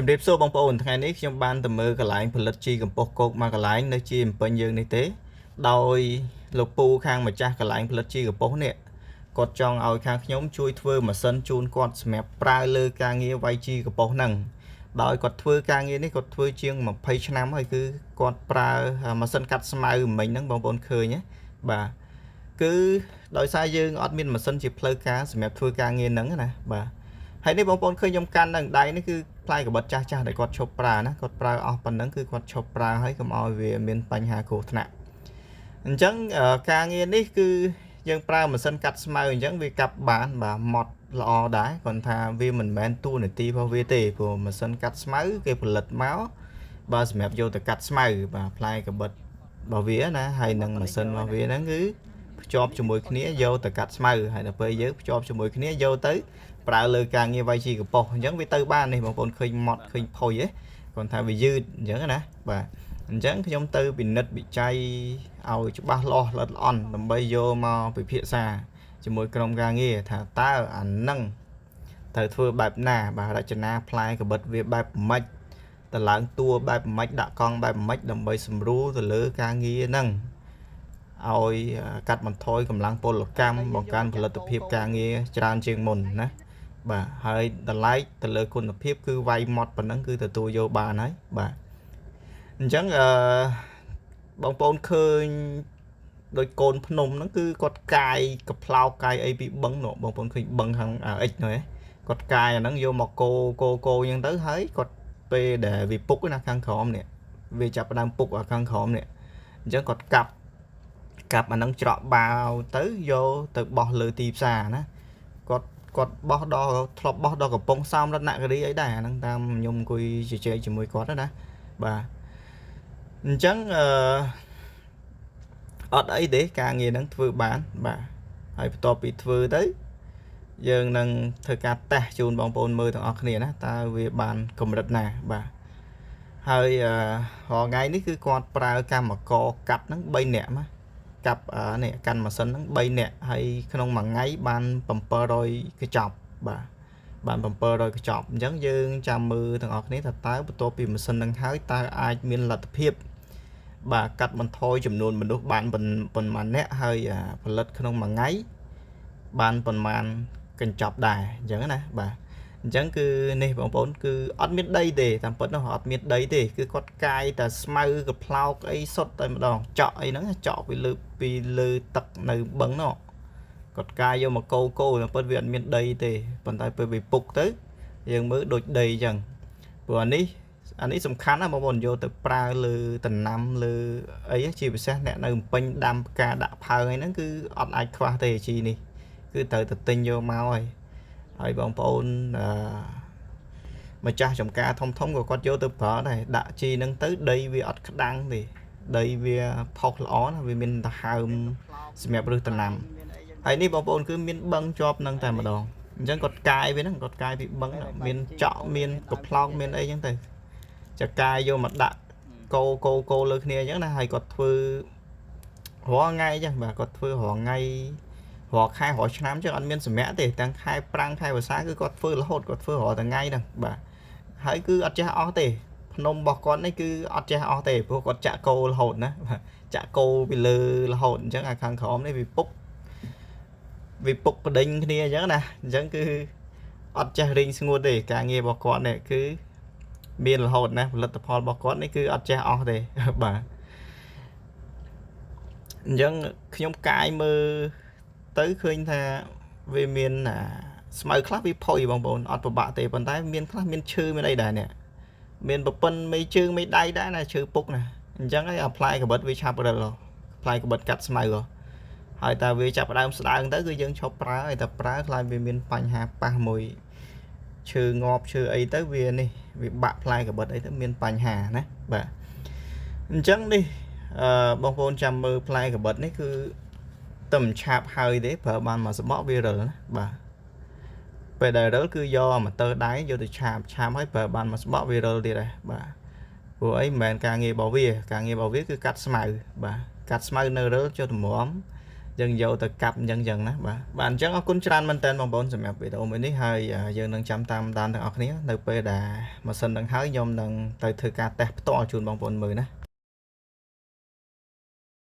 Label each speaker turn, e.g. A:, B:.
A: ជំរាបសួរបងប្អូនថ្ងៃនេះខ្ញុំបានទៅមើលកន្លែងផលិតជីកំប៉ុស្តគោកមួយកន្លែងនៅជាអំពេញយើងនេះទេដោយលោកពូខាងម្ចាស់កន្លែងផលិតជីកំប៉ុស្តនេះគាត់ចង់ឲ្យខាងខ្ញុំជួយធ្វើម៉ាស៊ីនជូនគាត់សម្រាប់ប្រើលើការងារវាយជីកំប៉ុស្តហ្នឹងដោយគាត់ធ្វើការងារនេះគាត់ធ្វើជាង20ឆ្នាំហើយគឺគាត់ប្រើម៉ាស៊ីនកាត់ស្មៅមិញហ្នឹងបងប្អូនឃើញណាបាទគឺដោយសារយើងអត់មានម៉ាស៊ីនជាផ្លូវការសម្រាប់ធ្វើការងារហ្នឹងណាបាទហើយនេះបងប្អូនឃើញខ្ញុំកាន់នឹងដៃនេះគឺផ្លែកបិតចាស់ចាស់ដែលគាត់ឈប់ប្រើណាគាត់ប្រើអស់ប៉ុណ្ណឹងគឺគាត់ឈប់ប្រើហើយកុំឲ្យវាមានបញ្ហាគ្រោះថ្នាក់អញ្ចឹងការងារនេះគឺយើងប្រើម៉ាស៊ីនកាត់ស្មៅអញ្ចឹងវាកាប់បានបាទម៉ត់ល្អដែរគ្រាន់ថាវាមិនមែនតួនាទីរបស់វាទេព្រោះម៉ាស៊ីនកាត់ស្មៅគេផលិតមកបាទសម្រាប់យកទៅកាត់ស្មៅបាទផ្លែកបិតរបស់វាណាហើយនឹងម៉ាស៊ីនរបស់វាហ្នឹងគឺភ្ជាប់ជាមួយគ្នាយកទៅកាត់ស្មៅហើយដល់ពេលយើងភ្ជាប់ជាមួយគ្នាយកទៅប្រើលើការងារវាយជីកំប៉ុស្តអញ្ចឹងវាទៅបាននេះបងប្អូនឃើញម៉ត់ឃើញផុយទេគ្រាន់ថាវាយឺតអញ្ចឹងណាបាទអញ្ចឹងខ្ញុំទៅពិនិត្យវិច័យឲ្យច្បាស់លាស់ល្អិតល្អន់ដើម្បីយកមកពិភាក្សាជាមួយក្រុមការងារថាតើអានឹងត្រូវធ្វើបែបណាបាទរចនាផ្លែកបិតវាបែបម៉េចតឡើងតួបែបម៉េចដាក់កង់បែបម៉េចដើម្បីសម្រួលទៅលើការងារហ្នឹងឲ្យកាត់បន្ថយកម្លាំងពលកម្មបង្កើនផលិតភាពការងារច្រើនជាងមុនណាបាទហើយតម្លៃទៅលើគុណភាពគឺវាយម៉ត់ប៉ុណ្ណឹងគឺទទួលយកបានហើយបាទអញ្ចឹងអឺបងប្អូនឃើញដូចកូនភ្នំហ្នឹងគឺគាត់កាយកផ្លោកកាយអីពីបឹងនោះបងប្អូនឃើញបឹងខាងអិចនោះហ៎គាត់កាយអាហ្នឹងយកមកកោកោកោអញ្ចឹងទៅហើយគាត់ពេលដែលវាពុកណាខាងក្រោមនេះវាចាប់ផ្ដើមពុកអាខាងក្រោមនេះអញ្ចឹងគាត់កាប់អាហ្នឹងច្រកបាវទៅយកទៅបោះលើទីផ្សារណាគាត់បោះដល់ធ្លាប់បោះដល់កំពង់សោមរតនគិរីអីដែរអាហ្នឹងតាមខ្ញុំអង្គុយជជែកជាមួយគាត់ណាបាទអញ្ចឹងអឺអត់អីទេការងារហ្នឹងធ្វើបានបាទហើយបន្ទាប់ពីធ្វើទៅយើងនឹងធ្វើការតេស្តជូនបងប្អូនមើលទាំងអស់គ្នាណាតើវាបានកម្រិតណាបាទហើយរាល់ថ្ងៃនេះគឺគាត់ប្រើកម្មករកាត់ហ្នឹង3នាក់ណាកាប់នេះកាន់ម៉ាស៊ីនហ្នឹង3នាក់ហើយក្នុងមួយថ្ងៃបាន700កញ្ចប់បាទបាន700កញ្ចប់អញ្ចឹងយើងចាំមើលទាំងអស់គ្នាថាតើបន្ទាប់ពីម៉ាស៊ីនហ្នឹងហើយតើអាចមានលទ្ធភាពបាទកាត់បន្ថយចំនួនមនុស្សបានប៉ុន្មានអ្នកហើយផលិតក្នុងមួយថ្ងៃបានប៉ុន្មានកញ្ចប់ដែរអញ្ចឹងណាបាទអញ្ចឹងគឺនេះបងប្អូនគឺអត់មានដីទេតាមពិតនោះអត់មានដីទេគឺគាត់កាយតែស្មៅកផ្លោកអីសុទ្ធតែម្ដងចក់អីហ្នឹងចក់ពីលើទឹកនៅបឹងនោះគាត់កាយយកមកកោកោតាមពិតវាអត់មានដីទេប៉ុន្តែពេលវាពុកទៅយើងមើលដូចដីអញ្ចឹងព្រោះអានេះសំខាន់ណាបងប្អូនយកទៅប្រើលើដំណាំលើអីជាពិសេសអ្នកនៅពេញដាំផ្កាដាក់ផើងអីហ្នឹងគឺអត់អាចខ្វះទេជីនេះគឺត្រូវទៅទិញយកមកហើយបងប្អូនអឺម្ចាស់ចំការធំធំក៏គាត់យកទៅប្រើដែរដាក់ជីហ្នឹងទៅដីវាអត់ក្តាំងទេដីវាផុសល្អណាវាមានដហើមសម្រាប់ឫសដំណាំហើយនេះបងប្អូនគឺមានបឹងជាប់នឹងតែម្ដងអញ្ចឹងគាត់កាយវាហ្នឹងគាត់កាយពីបឹងមានចក់មានកផ្លោកមានអីចឹងទៅចកាយយកមកដាក់កោកោកោលើគ្នាអញ្ចឹងណាហើយគាត់ធ្វើរាល់ថ្ងៃអញ្ចឹងបាទគាត់ធ្វើរាល់ថ្ងៃរាល់ខែរាល់ឆ្នាំចឹងអត់មានសម្រាប់ទេទាំងខែប្រាំងខែវស្សាគឺគាត់ធ្វើរហូតគាត់ធ្វើរាល់ថ្ងៃហ្នឹងបាទហើយគឺអត់ចេះអស់ទេភ្នំរបស់គាត់នេះគឺអត់ចេះអស់ទេព្រោះគាត់ចាក់គោរហូតណាបាទចាក់គោពីលើរហូតអញ្ចឹងអាខាងក្រោមនេះវាពុកបដិញគ្នាអញ្ចឹងណាអញ្ចឹងគឺអត់ចេះរីងស្ងួតទេការងាររបស់គាត់នេះគឺមានរហូតណាផលិតផលរបស់គាត់នេះគឺអត់ចេះអស់ទេបាទអញ្ចឹងខ្ញុំកាយមើលទៅឃើញថាវាមានស្មៅខ្លះវាផុយបងប្អូនអត់ពិបាកទេប៉ុន្តែមានខ្លះមានឈើមានអីដែរនេះមានប្រពន្ធមេជើងមេដៃដែរណាឈើពុកណាអញ្ចឹងហើយអាផ្លែកបិតវាឆាប់រិលផ្លែកបិតកាត់ស្មៅហើយតែវាចាប់ដើមស្ដើងទៅគឺយើងឈប់ប្រើហើយតែប្រើខ្លាចវាមានបញ្ហាប៉ះមួយឈើងាប់ឈើអីទៅវានេះវាបាក់ផ្លែកបិតអីទៅមានបញ្ហាណាបាទអញ្ចឹងនេះអឺបងប្អូនចាំមើលផ្លែកបិតនេះគឺតែមិនឆាប់ហើយទេប្រើបានមួយសបកវារិលណាបាទពេលដែលរិលគឺយកអាម៉ូទ័រដៃយកទៅឆាបហើយប្រើបានមួយសបកវារិលទៀតដែរបាទព្រោះអីមិនមែនការងាររបស់វាការងាររបស់វាគឺកាត់ស្មៅបាទកាត់ស្មៅនៅរិលចុះតម្រាំ យើងយកទៅកាប់អញ្ចឹងអញ្ចឹងណាបាទបាទអញ្ចឹងអរគុណច្រើនមែនតើបងប្អូនសម្រាប់វីដេអូមួយនេះហើយយើងនឹងចាំតាមដានទាំងអស់គ្នានៅពេលដែលម៉ាស៊ីននឹងហើយខ្ញុំនឹងទៅធ្វើការតេស្តផ្ទាល់ជូនបងប្អូនមើលណា។